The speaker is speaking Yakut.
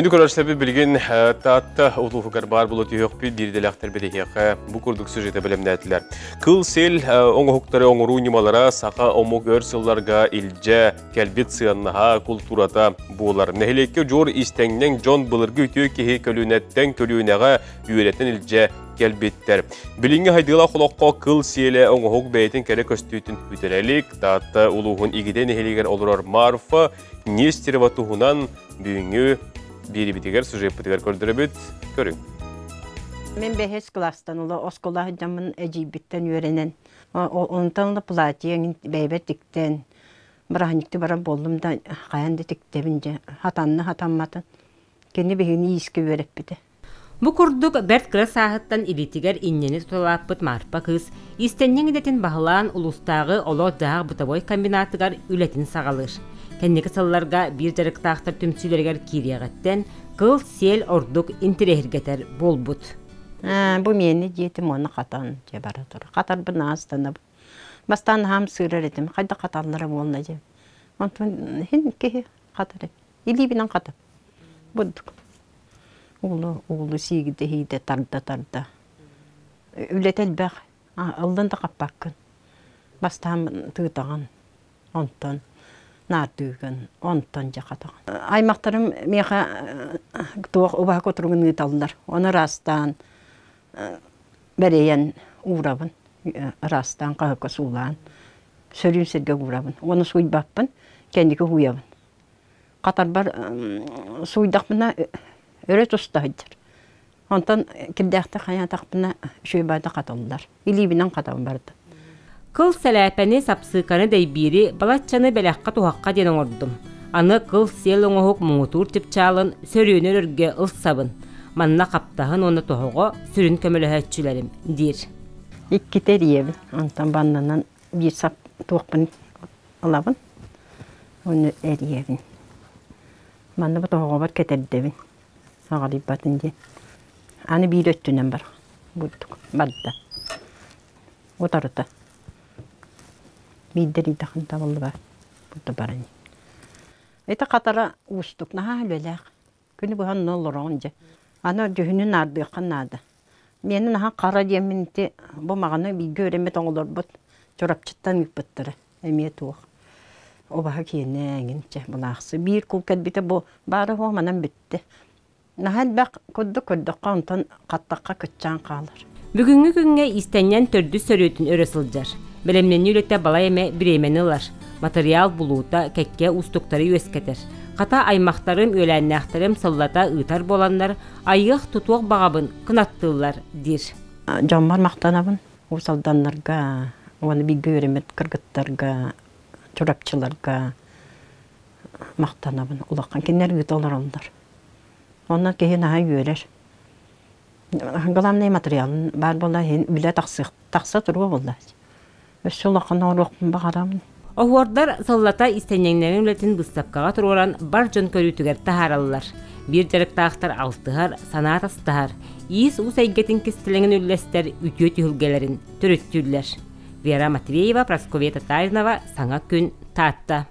Күндү көрөөччүлэрбит билигин Таатта улууһугар баар буола түһүөхпүт биир идэлээхтэр биһиэхэ бу курдук сюжеты бэлэмнээтилэр. Кыл-сил оҥоһуктары оҥоруу ньымалара саха омук өр сылларга илдьэ кэлбит сыаннаһа, култуурата буолар. Нэһилиэккэ удьуор истэҥнэҥ дьон былыргы үтүө киһи көлүөнэттэн көлүөнэҕэ үөрэтэн илдьэ кэлбиттэр. Билиҥҥи хайдыылаах олоххо кыл сиэлэ оҥоһук бэйэтин кэрэ көстүүтүн бүтэрэ илик. Таатта улууһун Игидэй нэһилиэгэр олорор Марфа Нестерова туһунан бүгүҥҥү биэрибитигэр сюжеппытыгар көрдөрөбүт. Көрүҥ. Мин бэһис кылаастан ыла оскуола сылдьаммын эдьиийбиттэн үөрэнэн, онтон ыла платье бэйэбэр тиктэн, бырааһынньыкты барар буоллум да хайаан да тиктэбин дьэ, хатанна хатамматын. Кини биһигини иискэ үөрэппитэ. Бу курдук бэрт кыра сааһыттан илиитигэр инньэни туталааппыт Маарпа кыыс иистэнньэҥ идэтин баһылаан улуустааҕы олох-дьаһах бытовой комбинатыгар үлэтин саҕалыыр. Кэнники сылларга биир дьарыктаахтар түмсүүлэригэр киириэҕиттэн кыл-сиэл ордук интэриэһиргэтэр буолбут. Бу миэнэ диэтим уонна хатан дьэ бара турар. Хатарбын аастанабын. Бастаан наһаам сыырар этим. Хайдах хаталлара буолла диэн. Онтон иһин киһи хатар Илиибинэн хатап. Бурдук. Уулу, уулу сиигидэ иһиидэ тарда-тарда. Үлэтэ элбэх. Ыллын да хаппаккын. Бастаан тыытаҕын, онтон наардыыгын, онтон дьэ хатаҕын. Аймахтарым миэхэ туох убаһа кутуругун ыыталлар. Ону ыраастаан бэрийэн уурабын. Ыраастаан хаһыкка суулаан сөрүүн сиргэ уурабын. Уонна сууйбаппын, кэнники ууйабын. Хатарбар сууйдахпына өрө туста сылдьар. Онтон кирдээхтик хайаатахпына үчүгэй баайда хатыллар. Илиибинэн хатабын барыта. Кыл сэлээпэни, сапсыыканы дэйбиири, балаччаны бэлэххэ-туһахха диэн оҥордум. Аны кыл-сиэл оҥоһук муҥутуур чыпчаалын сөрүөнү өрөргө ылсабын. Манна хаптаһын уонна тоһоҕо сүрүн көмөлөһөөччүлэрим, диир. Иккитэ эрийэбин. Онтон баннанан биир сап туохпун ылабын уонна эрийэбин. Манна бу тоһоҕобор кэтэрдэбин, аҕалыйбатын диэн. Аны биир өттүнэн бар бурдук барда. Утарыта. Биирдэ эрийдэххинэ табыллыбат бурда баран. Ити хатара уустук, наһаа үлэлээх. Күнү быһа онно олороҕун дьэ. Аны дьүһүнүн наардыахха наада. Миэнэ наһаа хара диэммин ити бу маҕаны бииргэ үөрэммит оҕолорбут Чурапчыттан ыыппыттара. Эмиэ туох убаһа киэнэ эҥин чэ булаахсы. Биир кул кэлбитэ бу баара суох манан бүттэ. Наһаа элбэх курдук көрдөххө онтон хаттахха кыччаан хаалар. Бүгүҥҥү күҥҥэ иистэнньэн төрдүс сөрүөтүн өрө сылдьар. Бэлэмнэнии үлэтэ балай эмэ бириэмэни ылар. Матырыйаал булуута кэккэ уустуктары үөскэтэр. Хата аймахтарым, үөлээннээхтэрим сыллата ыытар буоланнар, айыах-тутуох баҕабын кынаттыыллар, диир. Дьоммор махтанабын. Уус Алданнарга уонна бииргэ үөрэммит кыргыттарга, Чурапчыларга махтанабын улахан. Кинилэр ыыта олороллор. Онон киһи наһаа үөрэр. Главное материалын баар буолла иһин үлэ тахсыах тахса туруо буолла. Өссө улахан оҥоруохпун баҕарабын. Оһуордар сыллата истэнньэҥнэрин үлэтин быыстапкаҕа туруоран бар дьон көрүүтүгэр таһаараллар. Биир дьарыктаахтар алтыһар, санаа атастаһар, иис-уус эйгэтин кистэлэҥин үллэстэр үтүө түһүлгэлэрин төрүттүүллэр. Вера Матвеева, Прасковья Татаринова, Саҥа күн, Таатта.